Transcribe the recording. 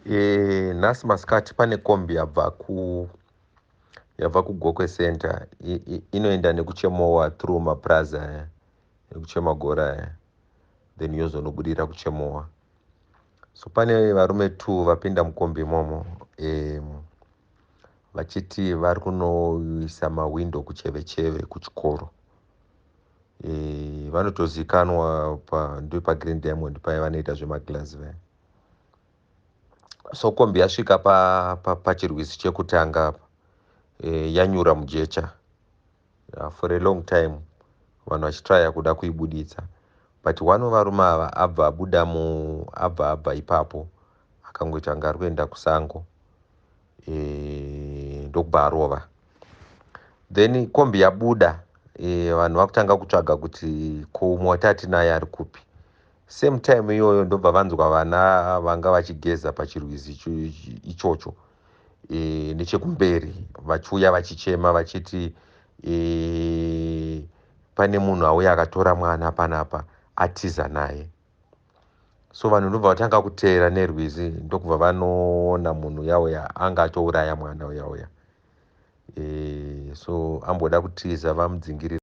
Nhasi masikati pane kombi yabva ku yabva kuGokwe Center inoenda nekuChemowa through mapurazi aya ekuChemagora aya, then yozonobudira kuChemowa. So pane varume two vapinda mukombi imomo vachiti vari kunoisa mahwindo kuChevecheve kuchikoro. Vanotozikanwa ndopaGreen Diamond paya, vanoita zvemagirazi vaya. So kombi yasvika pachirwizi chekutanga apa, yanyura mujecha for a long time, vanhu vachitraya kuda kuibuditsa, but one wevarume ava abva abuda mu abva abva ipapo, akangoita kunge ari kuenda kusango, ndokubva arova. Then kombi yabuda, vanhu vakutanga kutsvaga kuti ko umwe watatinaye ari kupi. Same time iyoyo ndobva vanzwa vana vanga vachigeza pachirwizi ichocho nechekumberi vachiuya vachichema vachiti pane munhu auya akatora mwana panapa, atiza naye. So vanhu ndobva vatanga kuteera nerwizi, ndokubva vanoona munhu uya anga atouraya mwana uya uya. So amboda kutiza, vamudzingirira.